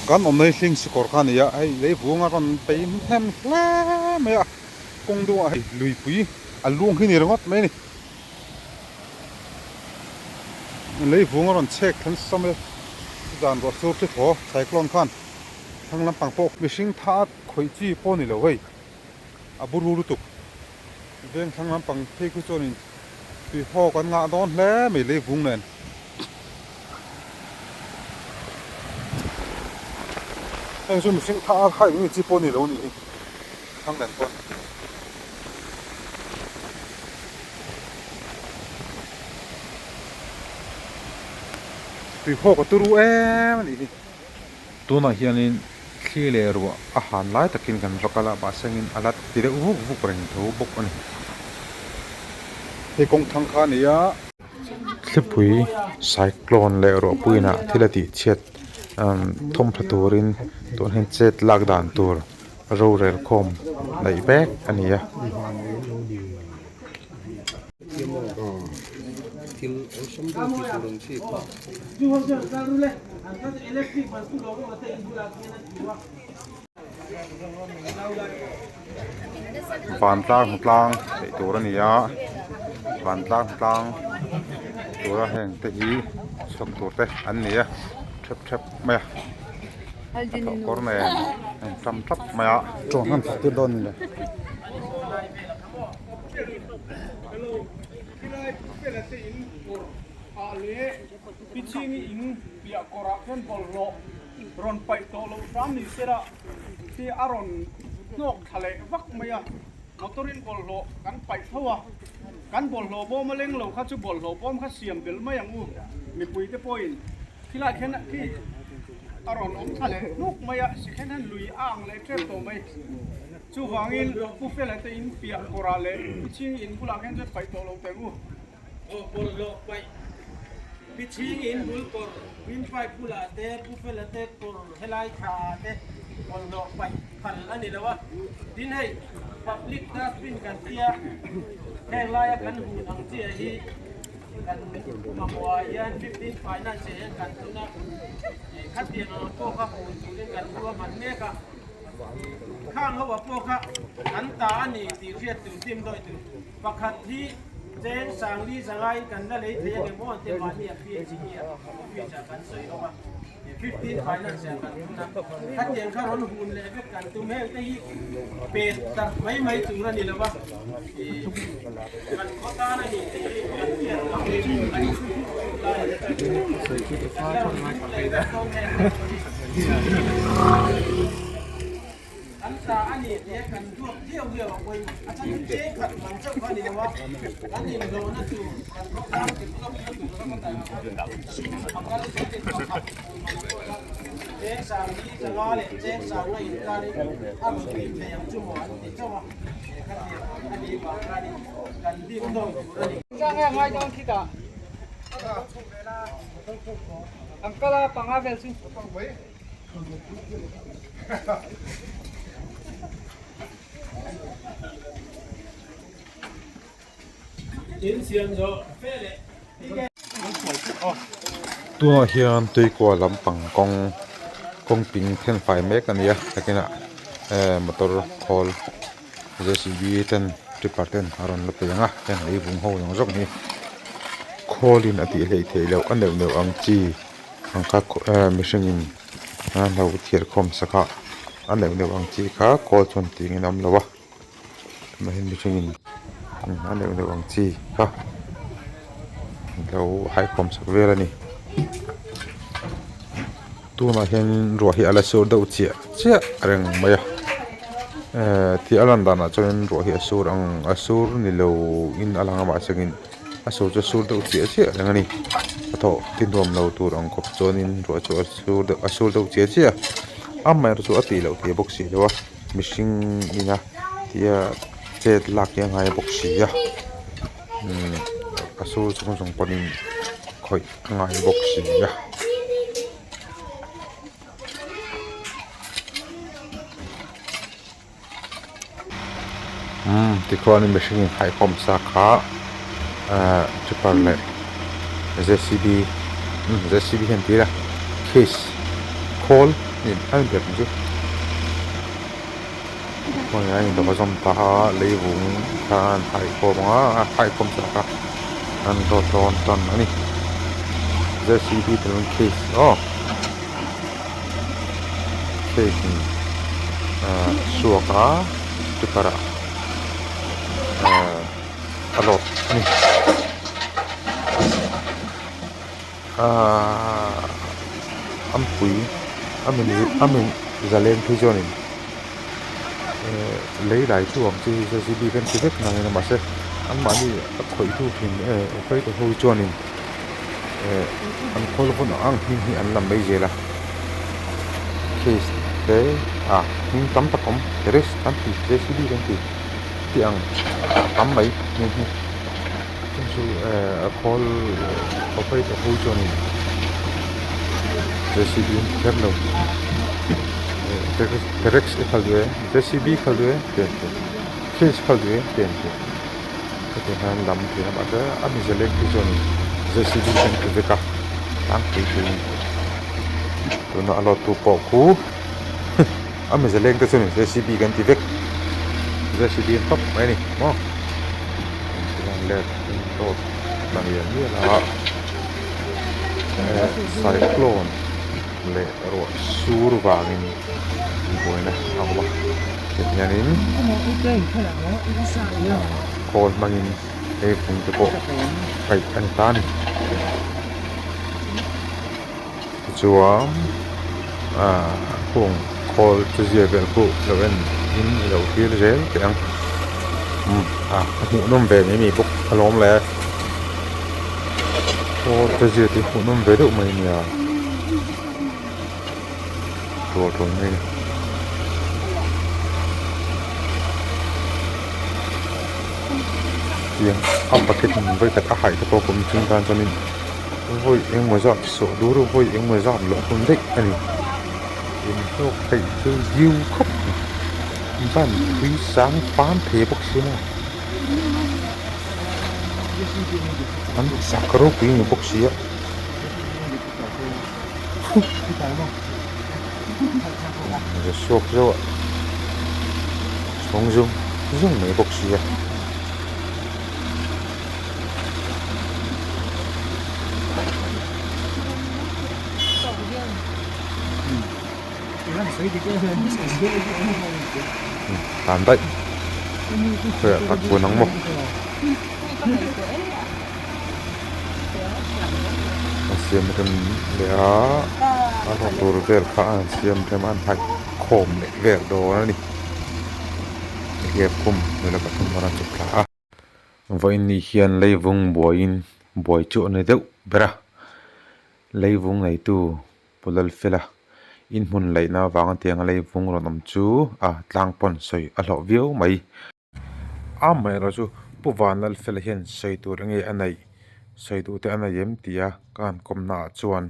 Kan awmna hi hling sikawr kha a ni a, hei lei vung a rawn bei hnem hle mai a, kawng dungah hei luipui a luang hi ni ringawt mai a ni. Lei vung a rawn chhek thlen sa mai a, zan ruah sur chu thaw cyclone khan thlang lampang pawh mihring tha khawih chi pawh a ni lo hei a buru lutuk. Veng thlang lampang phei khu chuanin tui haw kan ngah dawn hle mai lei vung nen. Heng chu mihring thla a khai eng chi pawh a ni lo a nih hi thlang nen pawn. Tui haw ka turu em a nih hi. Tunah hianin thli leh ruah a han lai takin kan va kal a, mahsengin a la ti deuh vuk vuk reng tho bawk a ni. Hei kawng thang kha a ni a. Thlipui cyclone leh ruahpuiin ah thil a tih chhiat thawm tha turin tun hian chet lak dan tur rorel khawm daih vek a ni a. Vantlang tlang theih tur a ni a vantlang tlang tura heng te hi chhawk tur te an ni a thep thep mai a a kawr nen a in tam tap mai a. Rawn paih tawh loh hram ni sela hi a rawn hnawk thla leh vak mai a, motor in bawlhhlawh kan paih tho a, kan bawlhhlawh bawm a leng lo kha chu bawlhhlawh bawm kha siam bel mai ang u, mipui te pawhin khilai khian khi a rawn awm thla leh hnuk mai a, sikhen hian lui a ang leh tep tawh mai. Chuvangin Pu Fela te in piah kawrah leh Pu Chhingi in bulah khian chuan paih tawh lo teh u. Aw bawlhhlawh paih Pi Chhingi in bul kawr Green Pipe bulah te Pu Fela te kawr helai thla ah te bawlhhlawh paih phal a ni lo a. Tin hei public dustbin kan tia heng laia kan hun ang chiah hi kan mamawhah hian 15 finance ah hian kan tuna khatiang ang pawh kha hun turin kan ruahman mek a. Khang ho ah pawh kha an ta a ni tih hriat tur dim dawi tur pakhat hi cheng sangli zangaiin kan la lei thei ange maw te mahni a PHE a office ah kan sawi ho a 15 finance ah kan thun a khatiang kha rawn hun leh vek kan tum heng te hi pet darh mai mai tur a ni lo va kan khaw tan a ni tih hi kan hriat ang a ni. An ta a ni tia kan duak viau viau a pawhin a chhan chu cheng khat man chauh kha a ni lo a, kan inhlawhna tur, kan khawtlang development tur kha kan a kal zelin pakhat tur man a pawh kha cheng sang hi zanga leh cheng sang a inkarin a rawn tih thei ang chu maw an ti chauh a, he khatiang a nih vang khanin kan dim dawn tur a ni. Engzah nge a ngai dawn khitah? An kal a panga vel chu. Tunah hian tuikua lampang kawng kawng ping then fai mek a ni a nakinah eh motor khawl J C B ten tipper ten a rawn la pe ang a heng lei vung ho zawng zawng hi khawlin a tih hleih theih loh a neuh neuh ang chi. Ang kha eh mihringin a lo thiar khawm sak a a neuh neuh ang chi kha kawl chuan tih engin a awm lo a tunah hian mihringin a neuh neuh ang chi kha lo hai khawm sak vel a ni tunah hianin ruah hi a la sur deuh chiah chiah reng mai a eh tih a lan danah chuanin ruah hi a sur ang a sur ni lo in a lang a mahse engin. A sur chu a sur deuh chiah chiah reng a ni a thawh ti nuam lo tur ang khawp chuanin ruah chu a sur deuh a sur deuh chiah chiah a amaherawhchu chu a tih loh theih bawk si lo a mihring ina tia chet lak hi a ngai bawk si a umm a sur chung zawng pawhin khawih a ngai bawk si a. Umm tikhuanin mihring in haikhawm sa kha ahh tripper leh J C B umm J C B hian tih ila case khawl a ni ber ang chu hmai a indawh a zawm ta a leivung khan a inkhawm ang a a inkhawm chak a an dawt dawn tan a ni J C B tel in case aw case in ahh suak a tipper ah ahh a lawt a ni ahh ampui a mi a mi zalen phei chuanin ehh lei lai chu ang chi J C B kan ti vek nangin a mahse anmahni a khawih tu thin ehh operator ho hi chuanin ehh an khawl vawn ang hming hi an lam mai zel a case te ah hming tam tak awm terrace kan ti J C B kan ti tih ang a tam mai hming hi. Heng chu ehh a khawl operator ho chuanin J C B an ti kher lo ehh terex i khalh duh e J C B i khalh duh e tih an ti case i khalh duh e tih an ti hetiang hian lam thei a mahse a mize leng phei chuanin J C B an ti vek a tlangpui pui tuna a load tu pawh khu a mize leng te chuanin J C B kan ti vek J C B an tawp mai a ni maw. Cyclone leh ruah sur vangin buaina a awm a tihianin khawl hmangin hei vung te pawh paih a ni ta a ni tichuan ahh kung khawl chu zia vel pawh lo en in i lo thlir zel teh ang umm ah a hmuhnawm ve mai mai bawk alawm le khawl te zia te hmuhnawm ve deuh mai ania tual tual mai a ni. Tiang a bucket in vawikhat a haih te pawh kum chung tan chuanin vawi engemaw zat sawh dur vawi engemaw zat luah hun daih a ni inhlawk theih chu diu khawp mai ban thui sang pan thei bawk si maw an chak ropui ni bawk si a suak zauh a chhawng zung zung mai bawk si a. Tan daih khawiah tak bun ang maw a siam rem leh a a rawng tur vel kha a han siam rem a an haih khawm leh vel dawn a ni hliap khum nula pathum a rawn chhuk thla a. Vawiin ni hian leivung buaiin buai chu a ni deuh ber a, leivung neitu Pu Lalfela inhmun laihna avanga tianga leivung rawn awm chu a tlang pawn sawi a hlawh viau mai. Amaherawhchu chu Pu Vanlalfela hian sawi tur enge a neih, sawi duh te a nei em tia ka han kawmna ah chuan.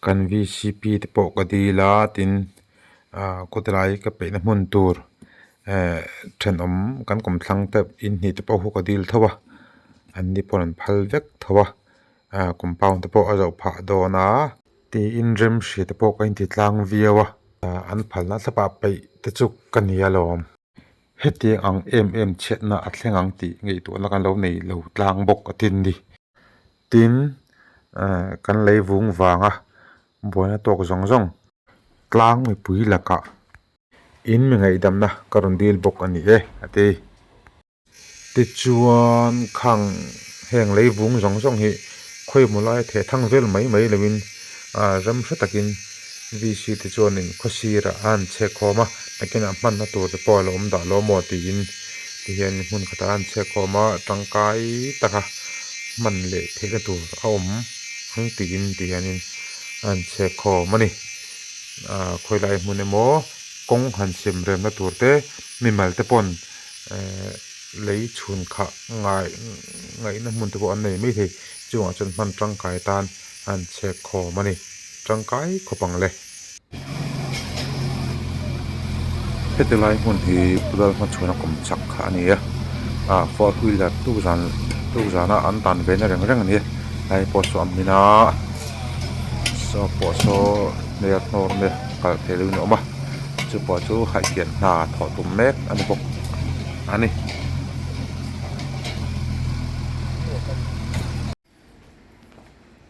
Kan vcp te pawh ka dil a tin ah kawtlai ka peihna hmun tur eh thenawm kan kawmthlang te inhnih te pawh khu ka dil tho a an ni pawh an phal vek tho a ah compound te pawh a zawh phah dawn a tiin remhria te pawh ka inti tlang viau a ah an phalna thlapah peih te chu ka ni alawm. Hetiang ang em em chhiatna a thleng ang tih ngaihtuahna kan lo nei lo tlang bawk a tin ni. Tin, kan lei vung vanga buaina tawk zawng zawng tlang mipui lakah in mi ngaihdamna ka rawn dil bawk a ni e, a ti. Tichuan, khang heng lei vung zawng zawng hi khawimaw laia theh thang vel mai mai loin rem hre takin VC te chuanin khawsirah a han chhek khawm a, nakinah hmanna tur te pawh a lo awm dah lo maw tiin tihian hmun khatah a han chhek khawm a, tangkai taka hman leh theihna tur a awm ang tiin tihianin a han chhek khawm a ni. Ahh khawilai hmun emaw kawng han sem remna tur te mimal te pawn ehh lei chhun khah ngai ngaihna hmun te pawh an nei maithei chungah chuan hman tangkai tan a han chhek khawm a ni. Tangkai khawp ang le. Heti lai hmun hi Pudal hmachhuana kawm chak kha a ni a, ah four wheeler tuk zan tuk zana an tan ve na reng reng a ni a, lai pawh saw a min a. Saw pawh saw hmer hnawr nia kal thei lovin a awm a chu pawh chu haihpian hna thawh tum mek a ni bawk a ni.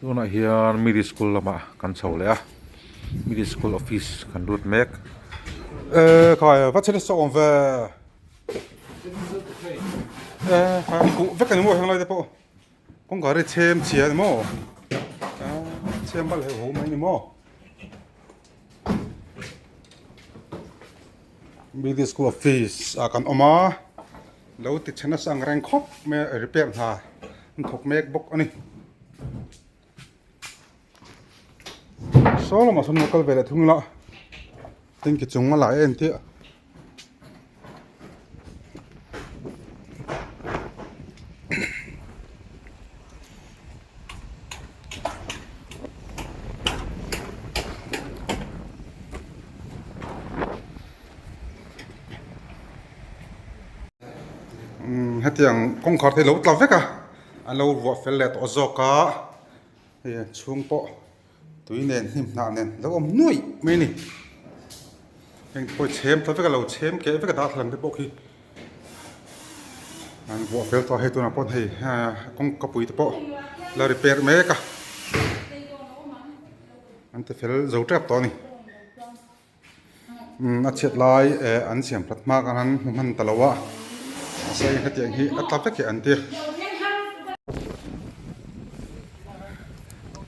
Tunah hian middle school lamah kan chho leh a middle school office kan lut mek e khai va chhe nasa awm ve e khai kuh vek a ni maw heng lai te pawh. Kawngkhar hi chhem chhia a ni maw chhem bal heuh ho mai a ni maw middle school office ah kan awm a lo ti chhe nasa ang reng khawp mai a repair hna an thawk mek bawk a ni saw lamah sawn lo kal ve leh thung ila tanki chung a lah en tih. Hetiang kawngkhar te hi lo tla vek a an lo vuah fel leh tawh zawk a hei a chhung pawh. Tui nen hnim hnah nen lo awm nuaih mai a ni. Heng te pawh hi chhem ta vek a lo chhem keh vek a darthlalang te pawh khi an vuah fel tawh a hei tunah pawh hei kawngka pui te pawh la repair mek a an ti fel zo tep tawh a ni. Umm a chhiat lai eh an siam that hma khan an hmu hman ta lo a mahse hetiang hi a tla vek hi an ti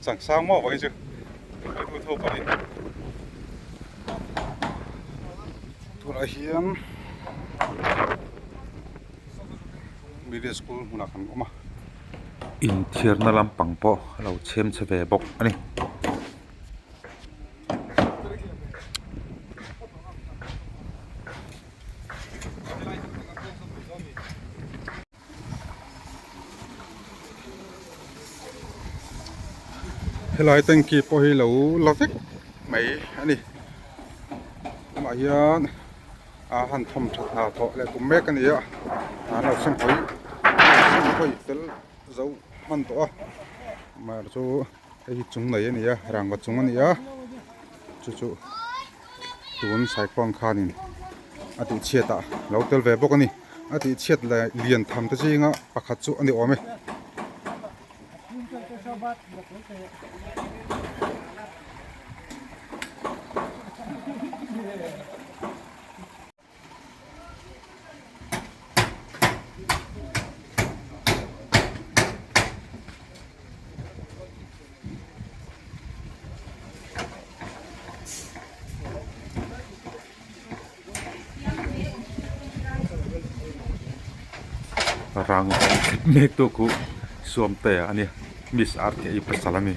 changsang maw vang hi chu rilru tho pawh in tunah hian middle school hmunah kan awm a inthiarna lampang pawh a lo chhem chhe ve bawk a ni. Helai tanky pawh hi lo la vek mai a ni tunah hian a han thawm tha hna thawh leh tum mek a ni a an lo sem hawi sem hawi fel zo hman tawh a amaherawhchu. Hei hi chung nei a ni a rangva chung a ni a chu chu tun cyclone khanin a tih chhiat ah lo tel ve bawk a ni a tih chhiat leh lian tham te zinga pakhat chu a ni awm e. Rang mek tu khu suamte a ni miss R K I pasal a ni.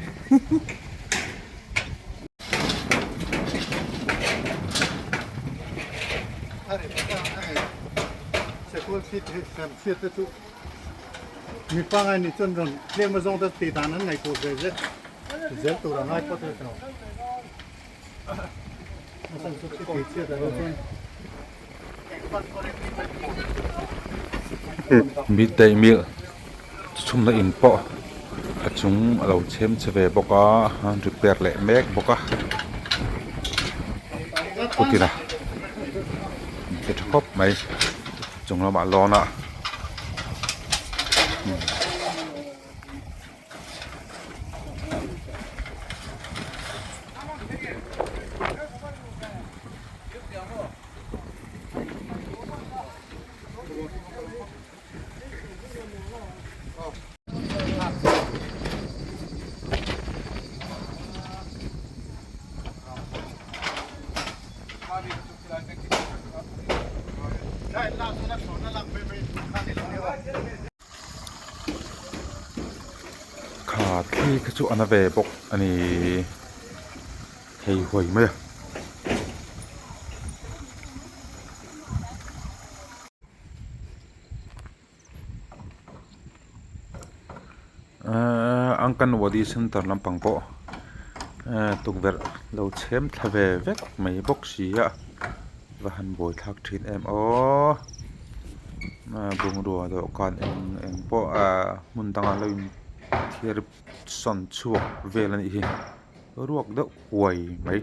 Midday meal chhumna in pawh a chung a lo chhem chhe ve bawk a an repair leh mek bawk a putin a ti tha khawp mai chung lamah lawn a. Kha thli kha chu a na ve bawk a ni hei huai mai a. Ahh Anganwadi center lampang pawh ehh tukverh lo chhem thla ve vek mai bawk si a va han buai thlak thin em aww bungrua dawhkan eng eng pawh ahh hmun dangah lo in thiar sawn chhuak vel a nih hi. Ruak deuh huai mai.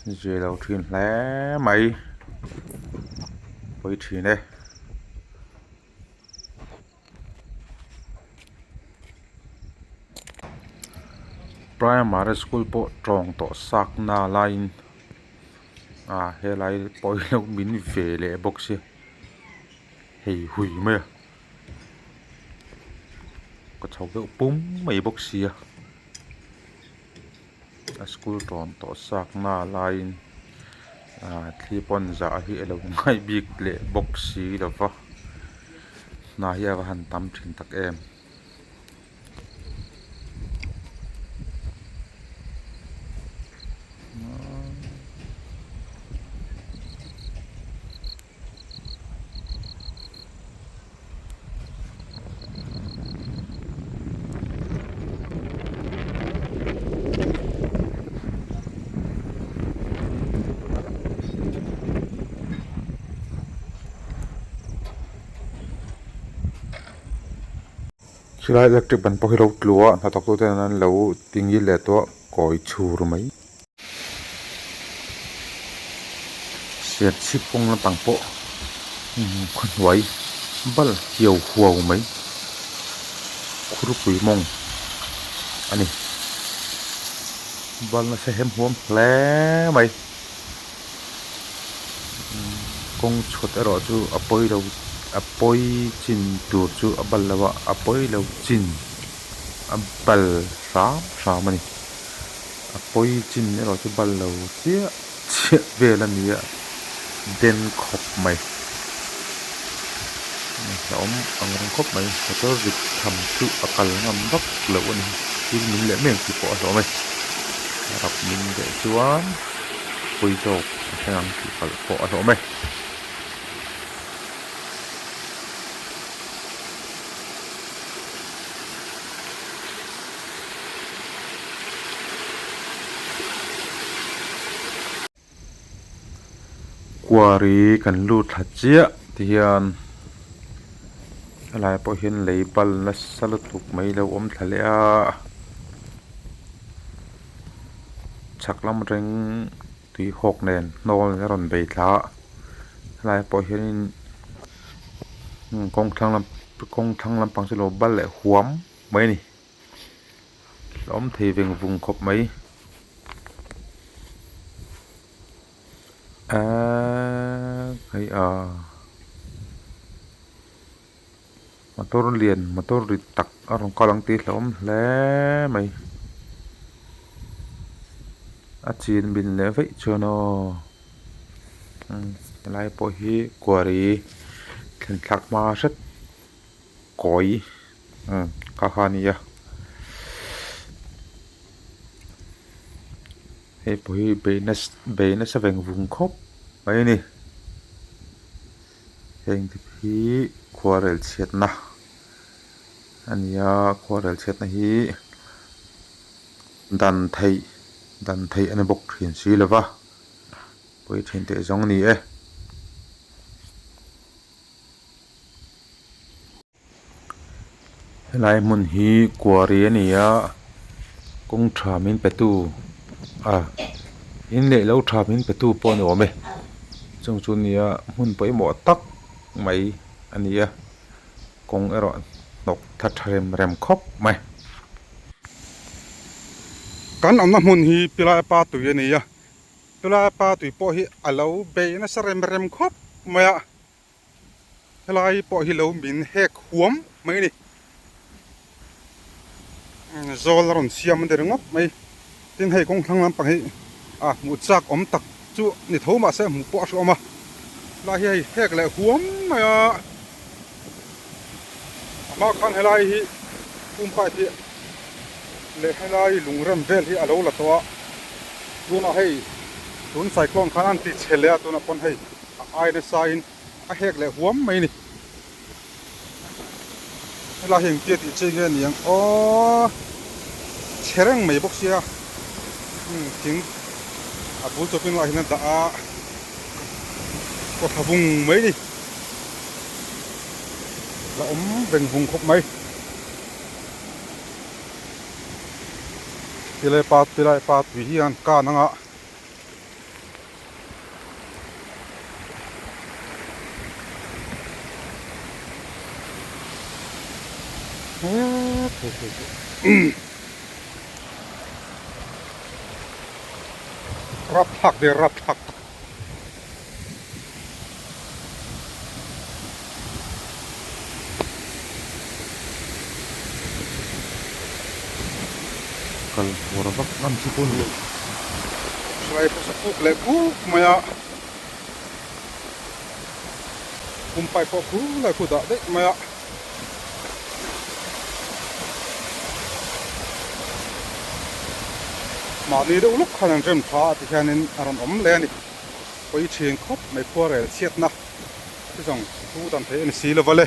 Zir lo thin hle mai pawi thin e. Primary school pawh tawng tawh sak na laiin ah helai pawh hi lo min ve leh bawk sia hei hui mai a ka chho deuh pum mai bawk sia a school tawn tawh sak na laiin ah thli pawn zah hi a lo ngaih bik leh bawk si lova hna hi a va han tam thin tak em. Chulai electric ban pawh hi lo tlu a hnathawk tu ten an lo ti ngil leh tawh a kawi chhur mai. Serchhip kawng lampang pawh khawhnuai bal hiau huau mai khurpui mawng a ni bal nasa hem huam hle mai kawng chhut erawh chu a pawi lo a pawi chin tur chu a bal lo a a pawi lo chin a bal hram hram a ni. A pawi chin erawh chu bal lo chiah chiah vel a ni a den khawp mai a awm ang reng khawp mai motor rit tham chu a kal ngam vak loh a ni thil min leh mai ang tih pawh a hlauh awm e rap min leh chuan pawi zawk a thleng ang tih palh pawh a hlauh awm e. Quarry kan lut thla chiah ti hian helai pawh hian lei bal nasa lutuk mai lo awm thla leh a chhak lam atangin tui hawk nen hnawl a rawn bei thla a helai pawh hianin kawng thlang lam kawng thlang lampang chu lo bal leh huam mai a ni. Hlawm thei veng vung khawp mai. Aaa hei aa motor lian motor rit tak a rawn kal ang tih hlauhawm hle mai. A chin bin leh vaih chuan aw helai pawh hi quarry thlen thlak hma hret. Kawi umm kha kha a nia hei pawh hi bei nasa bei nasa veng vung khawp mai a ni heng te hi khuarel chhiatna a ni a khuarel chhiatna hi dan theih dan theih a ni bawk thin si lova pawi thin teh zawng a ni e. Helai hmun hi quarry a ni a kawng tha min pe tu a in leh lo tha min pe tu pawh a ni awm e chung chu nia hmun pawimawh tak mai a ni a kawng erawh hnawk tha tha rem rem khawp mai. Kan awmna hmun hi Pilai pa tui a ni a Pilai pa tui pawh hi a lo bei nasa rem rem khawp mai a. Helai pawh hi lo min hek huam mai a ni. Zawl a rawn siam a ni ringawt mai. Tin hei kawng thlang lampang hi a hmuh chak awm tak chu ni tho mahse hmuh pawh a hrehawm a. Helai hi hei hek leh huam mai a. A hma khan helai hi pum pipe hi leh helai lungrem vel hi a lo la tawh a. Tunah hei tun cyclone khan an ti chhe leh a tunah pawn hei. A ai nasa in a hek leh huam mai a ni. Helai hi engtia tih chi nge niang aw chhe reng mai bawk sia thing a bul chawpin lah hian a dah a. Kaw thla vung mai ni. La awm veng vung khawp mai. Tilai pa tilai pa tui hian kan anga. Rapthlak der rapthlak tak. Kal tur vak ngam chu pawh ni. Hrai pawh chu puk leh puk mai a, pum pipe pawh khu lai khu dah daih mai a. Mahni deuh luk khan an rem tha a ti hianin a rawn awm leh a ni. Pawi thin khawp mai khuarel chhiatna chu zawng thu dan theih a ni si lova le.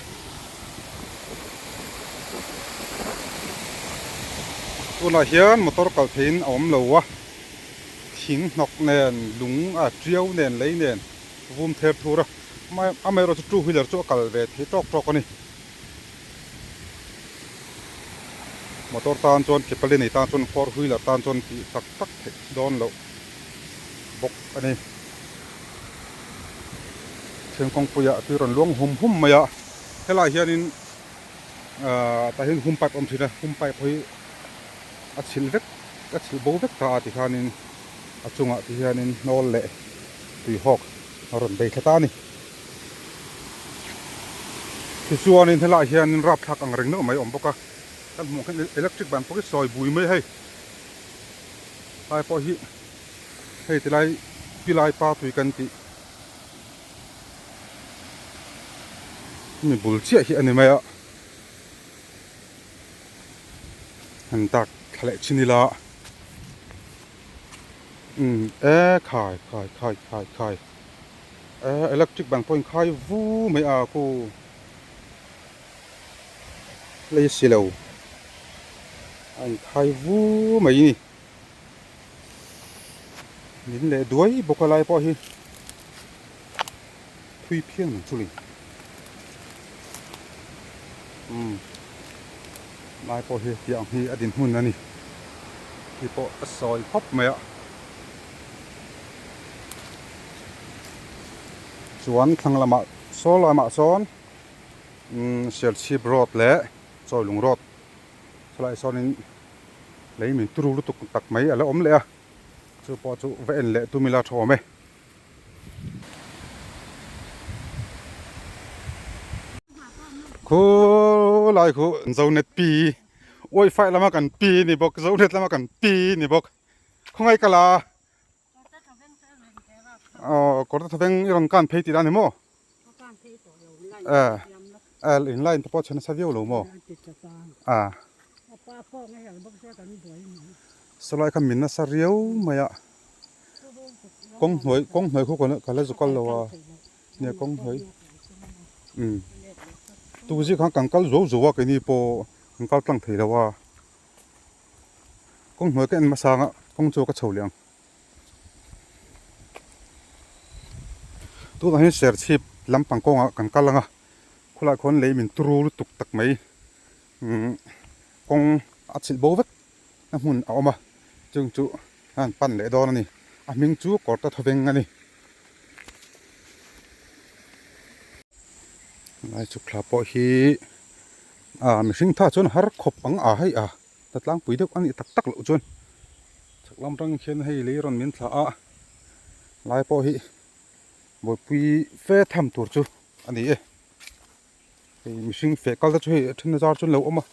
Tunah hian motor kal theihin a awm lo a, thing hnawk nen lung a tiau nen lei nen vum ther thur a, amaherawhchu two wheeler chu a kal ve thei tawk tawk a ni. Motor tan chuan ke pali nei tan chuan four wheeler tan chuan tih tak tak theih dawn loh bawk a ni. Thian kawngpuiah tui rawn luang hum hum mai a, helaiah hianin ahh tah hian hum pipe a awm thin a, hum pipe hi a chhilh vek a chhilh bo vek ta a tikhanin a chungah ti hianin hnawl leh tuihawk a rawn bei thla ta a ni. Tichuanin helaiah hianin rapthlak ang reng deuh mai a awm bawk a, kan hmuh ang hian electric ban pawh hi sawi bui mai a hei, tlai pawh hi hei tilai pilai pa tui kan tih mi bul chiah hi a ni mai a, han dak thla leh chin ila umm e khai khai khai khai khai. Electric ban pawh inkhai vu mai a khu lei si lo a inkhai vu mai a ni min leh duai bawk a lai pawh hi thui phian ang chu le umm lai pawh hi tiang hi a dinhmun a ni khi pawh a sawi khawp mai a. Chuan thlang lamah saw lamah sawn umm Serchhip road leh Chawilung road chulaiah sawnin lei min turu lutuk tak mai a la awm leh a chu pawh chu va en leh tum ila tha awm e. Khulai khu Zonet pi wifi lama kan pi ni bawk Zonet lama kan pi ni bawk. Khawngaih ka la aw kawr te thawveng i rawn kan phei tih dan ni maw eh in line te pawh chhe nasa viau lo maw a sawlai kha min nasa riau mai a kawng hnuai kawng hnuai khu ka la zu kal lo a nia kawng hnuai um tuzi khan kan kal zuau zuau a keini pawh kan kal tlang thei lo a. Kawng hnuai ka en hmasa ang a, kawng chu ka chho leh ang. Tunah hian Serchhip lampang kawngah kan kal ang a, khawlaiah khuan lei min turu lutuk tak mai umm kawng a chhilh bo vek na hmun a awm a, chung chu a han pan leh dawn a ni. A hming chu Kawrta Thawveng a ni. Lai chhuk thla pawh hi. Ah mihring tha chuan har khawp ang a hei a ta tlangpui deuh a nih tak tak loh chuan chhak lam atang khian hei lei rawn min thlah a lai pawh hi buaipui fe tham tur chu a ni e hei mihring feh kal te chu hei a then azar chuan lo awm a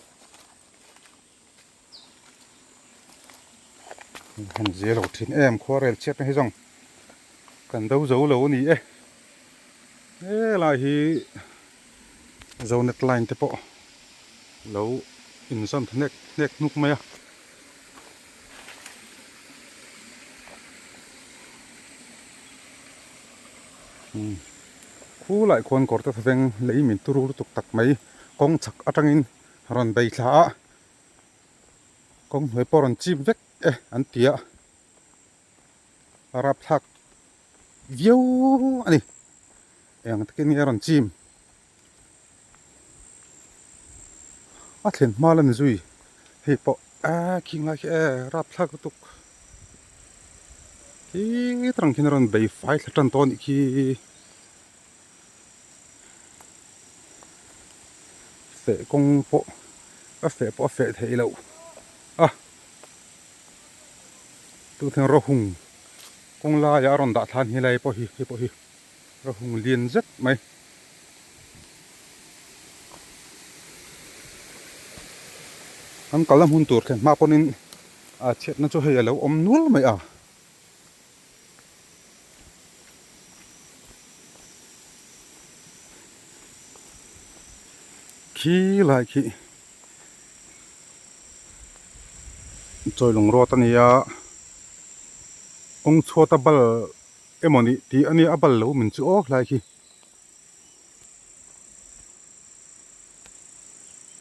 han zia lo thin em khuarel chhiat na hi zawng kan do zo lo a ni e helai hi. Zonet line te pawh lo inzawm ta hnek hnek hnuk mai a. Khulai khuan kawr te thawveng lei min turu lutuk tak mai kawng chhak atangin rawn bei thla a, kawng hnuai pawh rawn chip vek e an ti a, a rapthlak viau a ni. Eng takin nge a rawn chim? A thlen hma la ni zui. Hei pawh eee khing lai khi ee rapthlak lutuk. Khi tarang khian a rawn bei fai thla tan tawh a nih khi. Feh kawng pawh a feh pawh a feh theih loh a. Tûnah hian rawhung kawng laiah a rawn dah thla a ni helai pawh hi hei pawh hi. Ka hung lian zet mai. An kalna hmun tur thlen hma pawhin a chhiatna chu hei a lo awm nual mai a. Khi lai khi Chawilung road a ni a, kawng chhuat a bal. Emaw nih tih a nia a bal lo min chu aw hlai khi.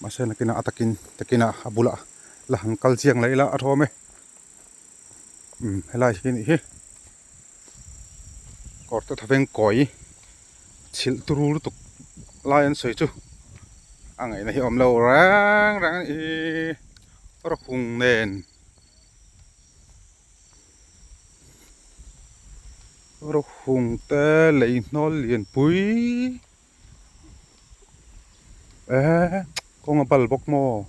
Mahse nakinah a takin takinah a bulah la han kal chiang leh ila a thawm e. Umm helai hi nih hi. Kawr te thaveng kawi chhilh turu lutuk lai an sawi chu a ngaihna hi a awm lo reng reng a ni rawhung nen. Rawhung te lei hnawl lian pui eee kawng a bal bawk maw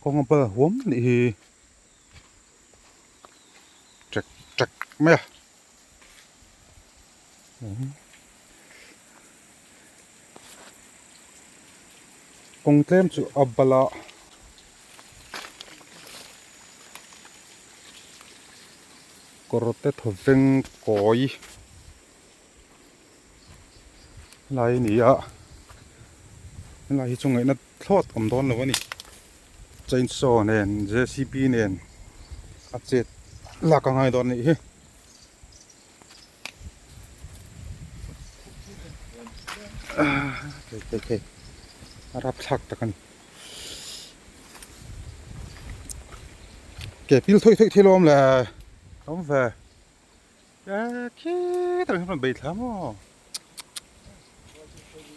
kawng a bal huam a nih hi ṭek ṭek mai a. Kawng tlem chu a bal a. Kawr te thawveng kawi helai a ni a helai hi chu ngaihna thlawt awm dawn lo a ni chainsaw nen J C B nen a chet lak a ngai dawn a nih hi. Thei thei a rapthlak tak a ni. Ke pil thawih thawih thei lo awm le awm ve e khi tak hian rawn bei thla maw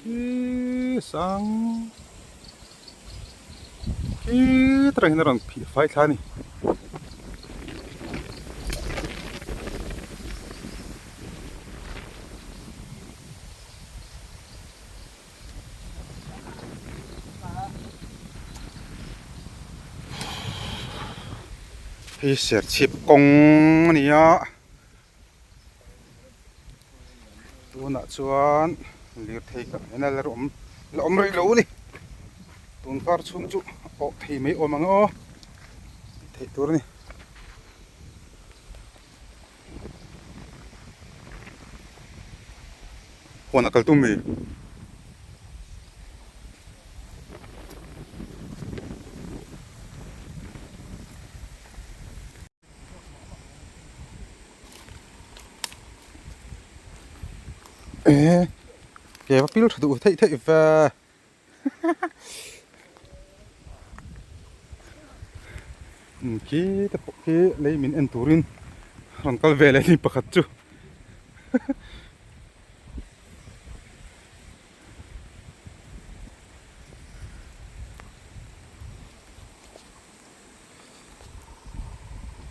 khi sang khi tak hian a rawn phih fai thla a ni. Hei serchhip kawng a ni a tunah chuan lirthei kha en a la awm la awm rih lo a ni tun kar chhung chu a pawh thei mai awm ang aw tih theih tur a ni. Huan a kal tum mi? Ê, ke va pil tha duh theih theih ve. Khi te pawh khi lei min en turin rawn kal ve leh ni pakhat chu.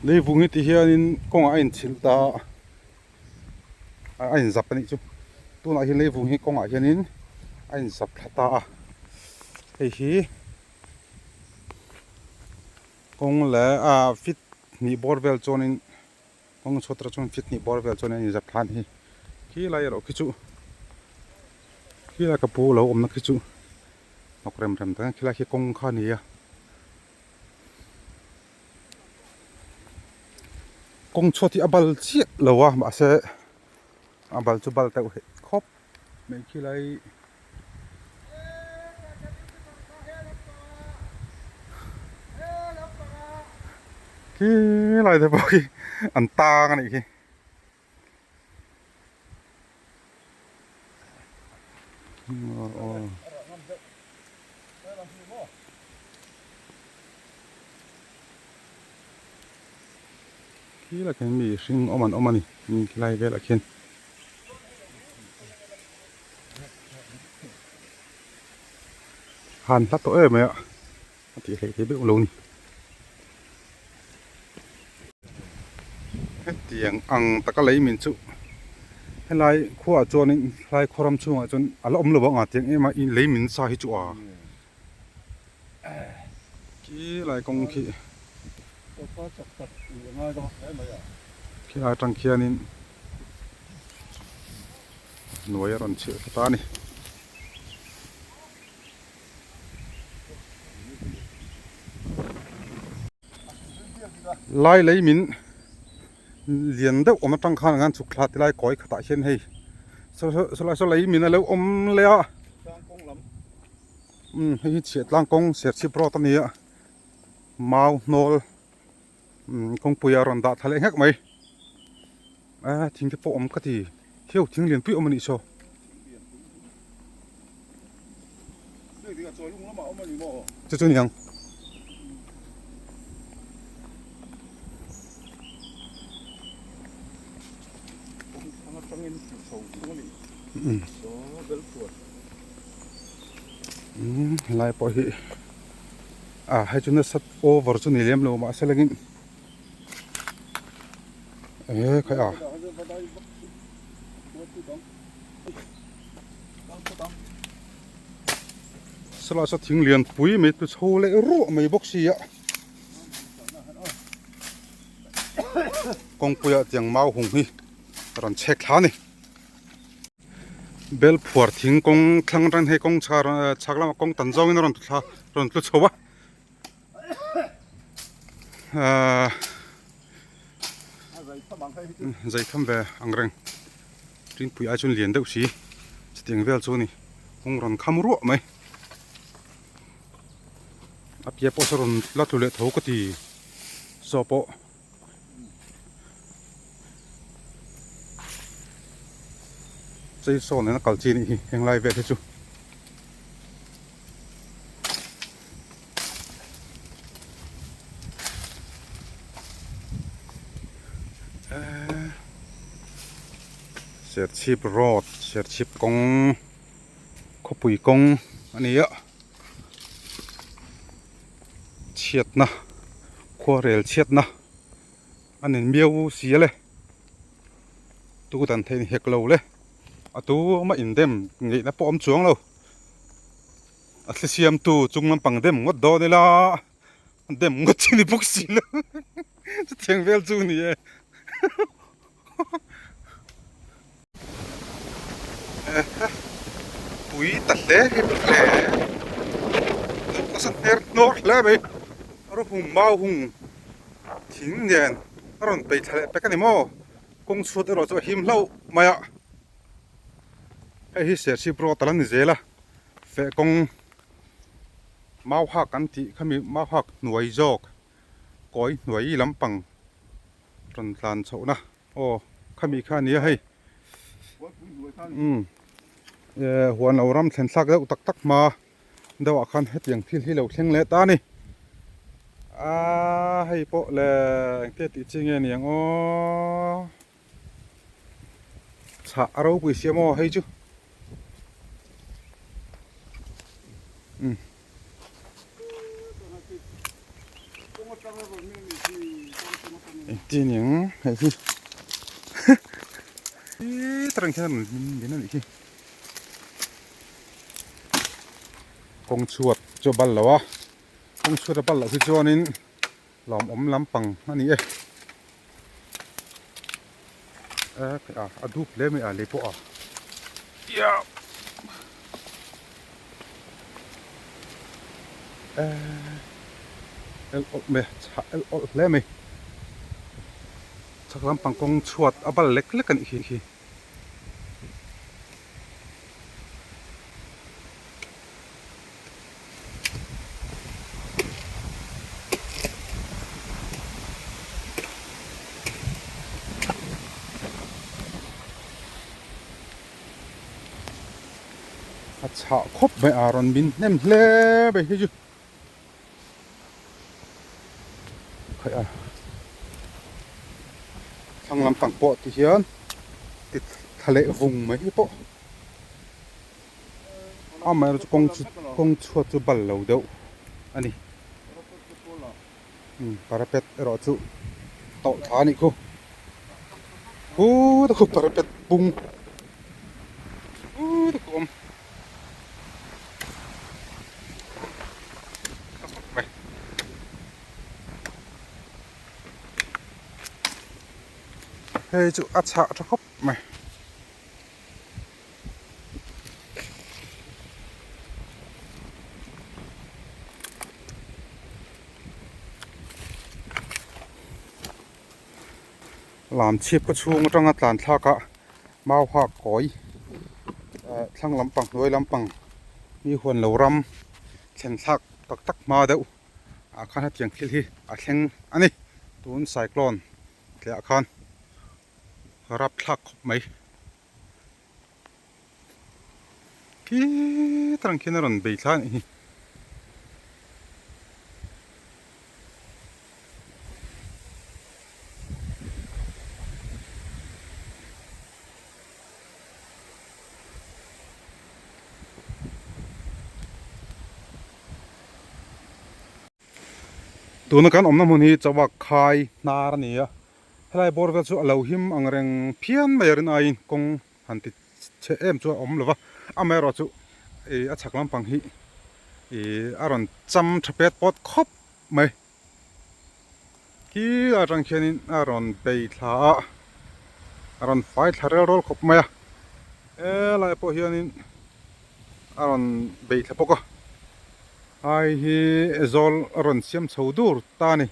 Lei vung hi ti hianin kawngah a inchhilh ta a a inzap a nih chu tunah hian lei vung hi kawngah hianin a inzap thla ta a hei hi kawng leh ah fit hnih bawr vel chuanin kawng chhuat atang chuan fit hnih bawr vel chuan a inzap thla a ni hi khi lai erawh khi chu khi lai ka pu lo awmna khi chu hnawk rem rem tak a khilai khi kawng kha a ni a. Kawng chhuat hi a bal chiah lo a mahse a bal chu bal deuh heh khawp mai khilai khilai te pawh khi an tang a nih khi. Khi lah khian mi hring awm an awm a ni khilai velah khian. Han hla tawh em mai a, a tih hleih thei beuh lo ni. Hetiang ang taka lei min chu helai khuaah chuanin helai khaw ram chhungah chuan a la awm lo ang a tiang em a lei min sa hi chu a khi lai kawng khi khilai atang khianin hnuai a rawn chhilh thla ta a ni. Lai lei min lian deuh awm atang khan an chhuk thla tilai kawi khatah hian hei saw saw lei min a lo awm leh a umm hei hi chhiah tlang kawng serchhip road a ni a mau hnawl umm kawngpui a rawn dah thla leh nghek mai a thing te pawh awm ka ti hiau thing lian pui awm a nih saw. Chu chu niang. Umm helai pawh hi ah hei chu nasa over chu ni lem lo mahse lengin eh khai a. Sala saw thing lian pui mai tlu chho leh ruah mai bawk si a kawngpuiah tiang mau hung hi a rawn chhek thla a ni bel phuar thing kawng thlang atang hei kawng chhar chhak lamah kawng tan zawngin a rawn tlu thla rawn tlu chho a ahh zai tham ve ang reng rinpui ai chuan lian deuh si chutiang vel chu a ni kawng rawn kham ruah mai a piah pawh saw rawn la tlu leh tho ka ti saw pawh chei saw nena kal chi a nih hi henglai vel hi chu. Serchhip road Serchhip kawng khawpui kawng a ni a chhiatna khuarel chhiatna a ni miau si ale tu dan theih ni hek lo le a tu mah indem ngeihna pawh a awm chuang lo. A thli siamtu chung lampang dem ngawt dawn ila dem ngawt chi ni bawk si lo chutiang vel chu ni e pui ta hle hi hle nasa hner hnawr hle mai a rawn hung mau hung thing nen a rawn peih thla leh pek a ni maw kawng chhuat erawh chu a him hlauh mai a. Hei hi Serchhip road a la ni zel a, feh kawng mau hak an tih khami mau hak hnuai zawk kawi hnuai lampang rawn tlan chhohna aw khami kha a ni a hei umm huan lo ram thlen thlak deuh tak tak hma deuh ah khan hetiang thil hi lo thleng leh ta a ni aaa hei pawh le engtia tih chi nge niang aw. Chhah a ropui sia maw hei chu umm engtin eng hei hi tarang khian min min anih hi kawng chhuat chu a bal lo a kawng chhuat a bal loh hi chuanin Lawmawm lampang a ni e. A a dup hle mai a lei pawh a. El awlh mai a chhah el awlh hle mai. Chhak lampang kawng chhuat a bal lek lek a nih khi. A chhah khawp mai a rawn min hnem hle mai hi chu khaih a thlang lampang pawh ti hian ti thla leh vung mai hi pawh. Amaherawhchu kawng chu kawng chhuat chu bal lo deuh a ni. Umm parapet erawh chu tawlh thla a nih khu. Khuta khu parapet bung khuta khu awm. Hei chu a chhah tha khawp mai. Lam chhip khaw chhung atanga tlan thlak a mau hak kawi eh thlang lampang hnuai lampang mi huan lo ram thlen thlak tak tak hma deuh ah khan hetiang thil hi a thleng a ni tun cyclone tliah khan rap thlak khawp mai. Khi tarang khian a rawn bei thla a nih hi. Tuna kan awmna hmun hi chawak khai hnar a ni a. Helai bawr vel chu a lo him ang reng phian mai a rin aiin kawng han ti chhe em chu a awm lo va, amaherawh chu ih a chhak lampang hi ih a rawn cham tha pet pawt khawp mai. Khi atang khianin a rawn bei thla a, a rawn fai thla rel rawl khawp mai a, helai pawh hianin a rawn bei thla bawk a, hai hi zawl a rawn siam chho dur ta a ni.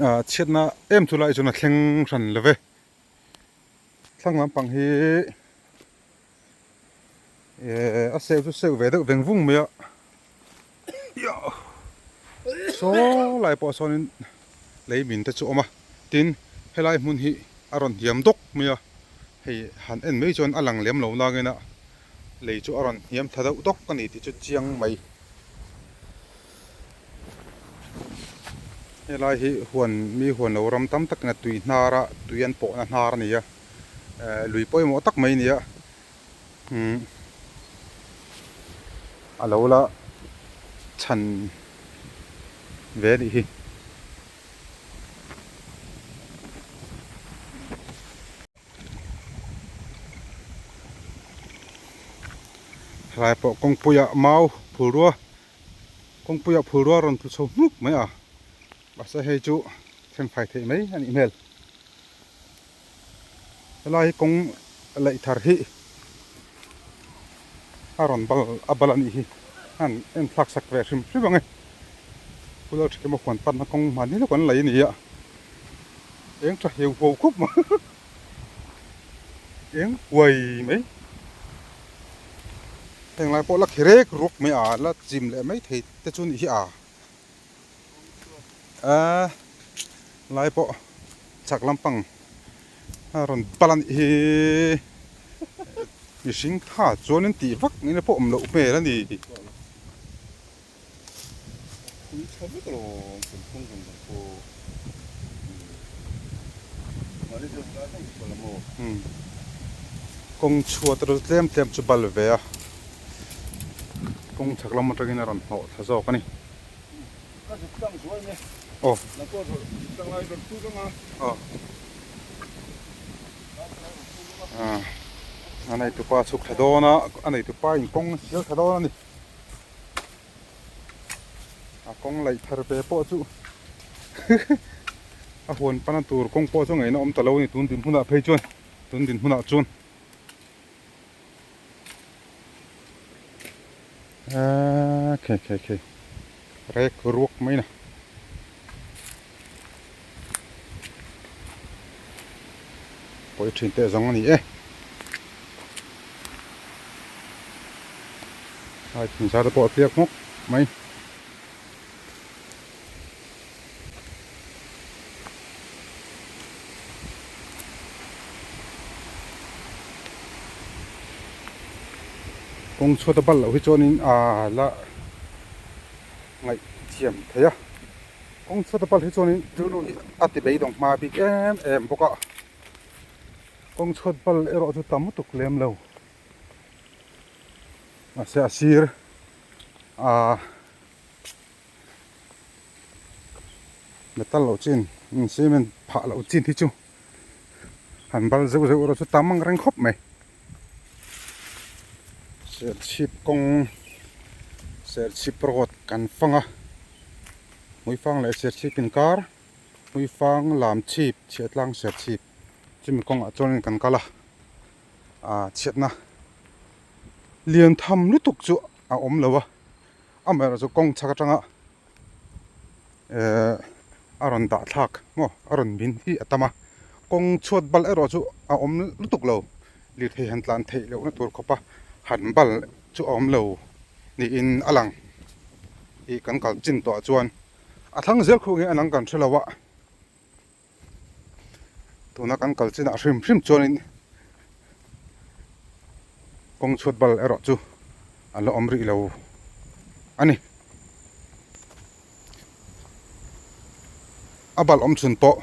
Ah chhiatna em chu lai chuan a thleng hran lo ve thlang lampang hi eh a seu chu seu ve deuh veng vung mai a saw lai pawh sawnin lei min te chu a awm a tin helai hmun hi a rawn hniam dawk mai a hei han en mai chuan a lang lem lo nangin a lei chu a rawn hniam thla deuh dawk a ni tih chu chiang mai. Helai hi huan mi huan lo ram tam takin a tui hnar a tui an pawhna hnar a ni a eh lui pawimawh tak mai a ni a umm a lo la chhan ve a nih hi. Helai pawh kawngpuiah mau phulrua kawngpuiah phulrua rawn tlu chho hnuk mai a mahse hei chu then fai theih mai a nih hmel helai hi kawng laih thar hi a rawn bal a bal a nih hi a han en thlak sak ve hrim hrim ang e pulal tha emaw huan panna kawng mahni lawk an lei a ni a eng tha heu huau khawp mai. Eng huai mai heng lai pawh la khi rek ruk mai a la chim leh mai thei te chu nih hi a a lai pawh chhak lampang a rawn bal a nih hi mihring tha chuan in tih vak ngei na pawh awm loh hmel a ni. Kawng chhuat erawh chu tlem tlem chu bal ve a, kawng chhak lam atangin a rawn hnawh thla zawk a ni. Aw. Aw. A neitupa a chhuk thla dawn a, a neitupa in kawng a sial thla dawn a ni. A kawng laih thar ve pawh chu a huan pana tur kawng pawh chu ngaihna awm ta lo a ni tun dinhmunah phei chuan tun dinhmunah chuan aaa khei khei khei rek ruak mai na pawi thin teh zawng a ni e. Hai thingzar te pawh a tliak hmawk mai. Kawng chhuat a bal loh hi chuanin aa la ngaih thiam thei a. Kawng chhuat a bal hi chuanin rilru hi a ti beidawng hma bik em em bawk a. Kawng chhuat bal erawh chu tam lutuk lem lo. Mahse a sir ah metal loh chin cement phah loh chin hi chu han bal zeuh zeuh erawh chu tam ang reng khawp mai. Serchhip kawng Serchhip road kan fang a Hmuifang leh Serchhip inkar Hmuifang Lamchhip Chhiahtlang Serchhip chumi kawngah chuanin kan kal a ah chhiatna lian tham lutuk chu a awm lo a amaherawhchu chu kawng chhak atanga ehh a rawn dah thlak maw a rawn min hi a tam a kawng chhuat bal erawh chu a awm lutuk lo lirthei han tlan theih lohna tur khawp a han bal chu a awm lo niin a lang ih kan kal chin tawh ah chuan a thlang zel khuh nge a nang kan hre lo a. Tuna kan kal chinah hrim hrim chuanin kawng chhuat bal erawh chu a la awm rih lo a ni. A bal awm chhun pawh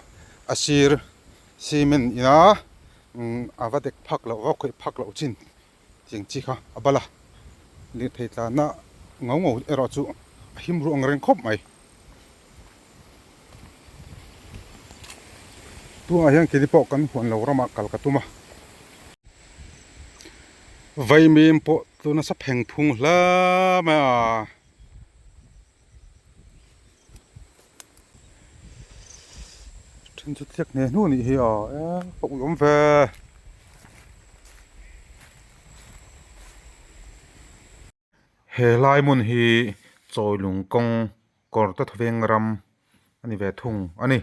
a sir cement ina a va dek phak loh va khawih phak loh chin tiang chi kha a bal a, lirthei tlanna ngau ngau erawh chu a him ruh ang reng khawp mai. Tunah hian keini pawh kan huan lo ramah kal ka tum a. Vaimim pawh tlu nasa pheng phung hle mai a. Then chu tliak hne hnu nih hi a e ka ui awm ve. He lai hmun hi Chawilung kawng kawr te thawveng ram a ni ve thung a ni.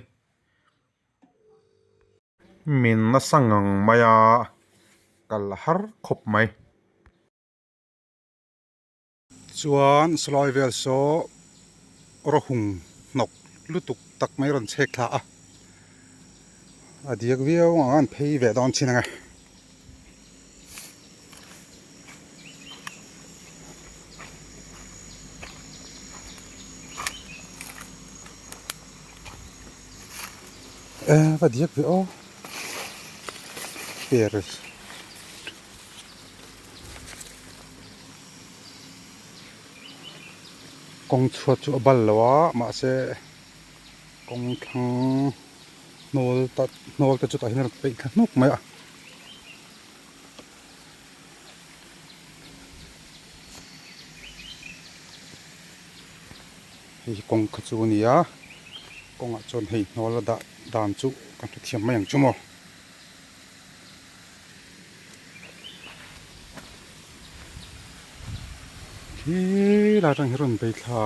Min nasa ngang mai a kal har khawp mai. Chuan salai vel saw rawhung hnawk lutuk tak mai rawn chhek thla a, a diak viau ang a an phei ve dawn chin ang e. E va diak ve aw per. Kawng chhuat chu a bal lo a mahse kawng thlang hnawl ta hnawl te chu tah hian a rawn peih thla hnuk mai a. Hei hi kawng kha chu a ni a kawngah chuan hei hnawl a dah dan chu ka hrethiam mai ang chu maw. Khi lai atang hi rawn bei thla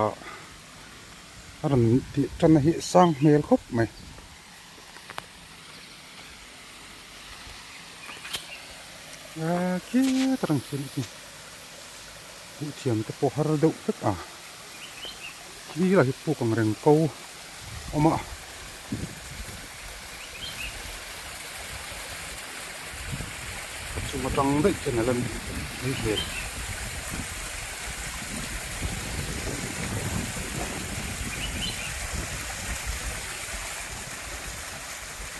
a rawn tih tanna hi sang hmel khawp mai. A khi atang khian hmuh thiam te pawh har deuh vek a khi lai hi puk ang reng ko awm a. Chung atang daih khian a la nih mai hmel.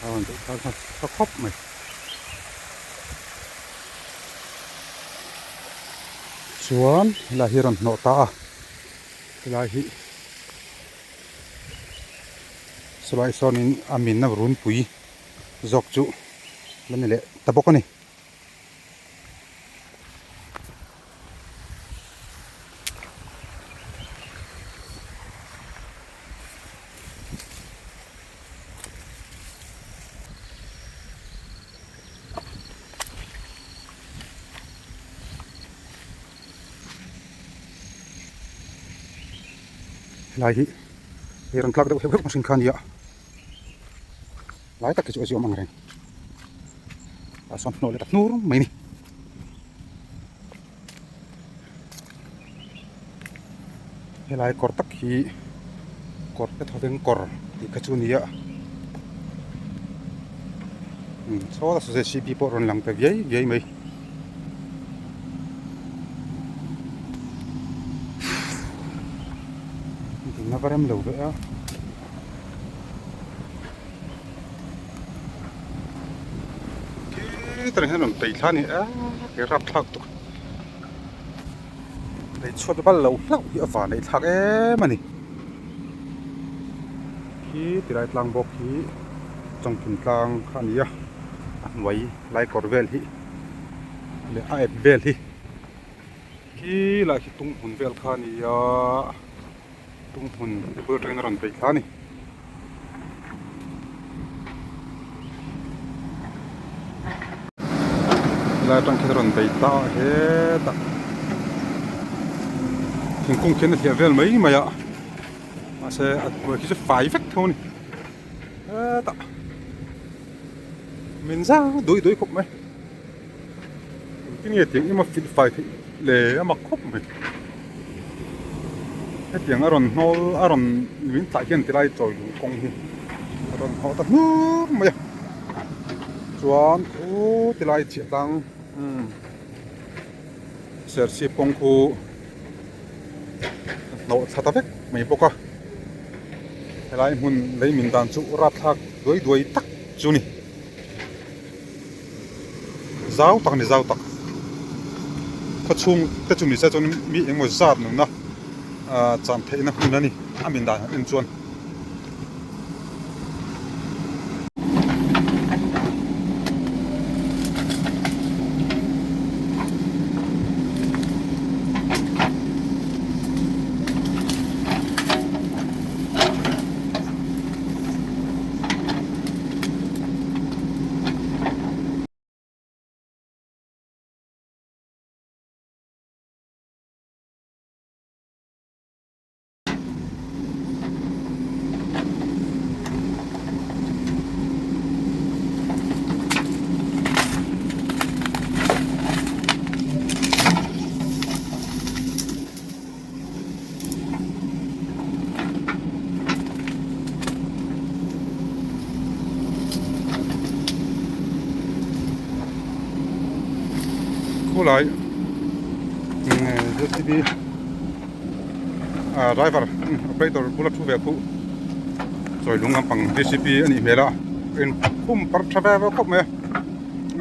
A rawn daih thar nghal tha khawp mai. Chuan helai hi a rawn hnawh ta a helai hi. Chulai sawnin a minna runpui zawk chu la ni leh ta bawk a ni. Helai hi hei rawn tlak deuh heuh heuh hring kha a ni a lai tak hi chu a ziawm ang reng tah sawn hnawh leh ta hnur mai a ni. Helai kawr tak hi kawr te thawveng kawr tih kha chu a ni a saw la saw J C B pawh a rawn lang ta viai viai mai. Ding a va rem lo ve a. Khi tarang hian rawn peih thla a ni a he rapthlak tuk. Lei chhuat bal lo hlauh hi a van ei thlak em a ni. Khi tilai tlang bawk hi chawngkim tlang kha a ni a, a hnuai lai kawr vel hi leh a ep vel hi khi lai khi tung hmun vel kha a ni a, tung hmun bul atangin a rawn peih thla a ni. Helai atang khian a rawn bei ta a hetah thingkung khian a hliah vel mai mai a mahse a hnuai khi chu fai vek tho a ni hetah min zau duai duai khawp mai engtin nge tiang ema filh fai theih le a mak khawp mai hetiang a rawn hnawl a rawn min tlah hian tilai chawi lung kawng hi a rawn hnawh ta hnur mai a chuan khu tilai chhiah tlang umm serchhip kawng khu hnawh thla ta vek mai bawk a helai hmun lei min dan chu rapthlak duai duai tak chu a ni. Zau tak a ni zau tak khaw chhung te chu ni se chuan mi engemaw zat nuna ahh chan theihna hmun a ni a min dan han en chuan. Khulai J C B ah driver operator bula thu ve khuh chawi lung lampang J C B a nih hmel a in khum parh tha ve ve khawp mai a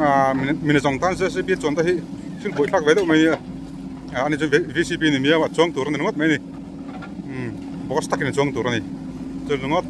ah mi zawng tan J C B chuan te hi thil buaithlak ve deuh mai a ni. Ah ani chu vcp ni miau a chuang tur a ni ringawt mai a ni umm boss takin a chuang tur a ni chu ringawt.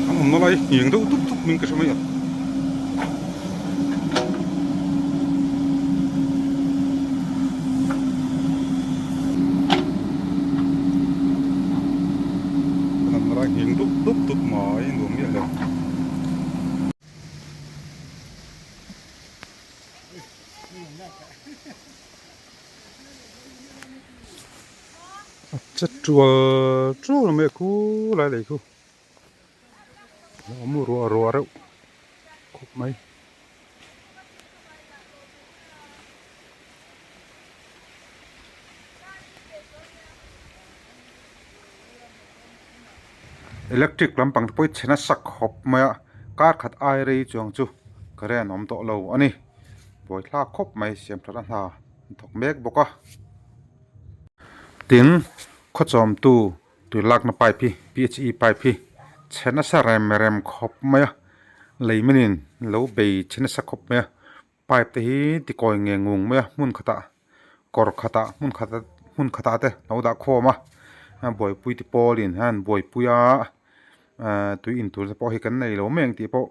An awmna lai ngheng deuh dup dup hming ka hre mai a. An awmna lai ngheng dup dup dup mai nuam miah lo. A che tual tual mai a khu lai lei khu a awm ruah ruah reuh khawp mai. Electric lampang te pawh hi chhe nasa khawp mai a kar khat ai rei chuang chu current a awm tawh lo a ni buaithlak khawp mai siam that a hna an thawk mek bawk a. Tin, khawchawmtu tui lakna pipe hi PHE pipe hi chhe nasa rem rem khawp mai a, lei minin lo bei chhe nasa khawp mai a, pipe te hi tikawi nge ngung mai a hmun khatah kawr khatah hmun khat hmun khatah te lo dah khawm a, a buaipui te pawlin hian buaipui a ahh tui in tur te pawh hi kan nei lo mai ang tih pawh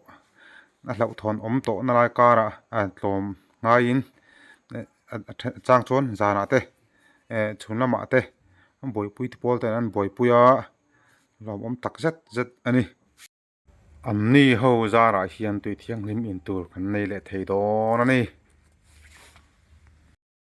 a hlauhthawn awm tawh na lai karah a tlawm ngaiin. A chang chuan zanah te eh chhun lamah te an buaipui te pawl ten an buaipui a lawmawm tak zet zet a ni. An ni ho zarah hian tui thianghlim in tur kan nei leh thei dawn a ni.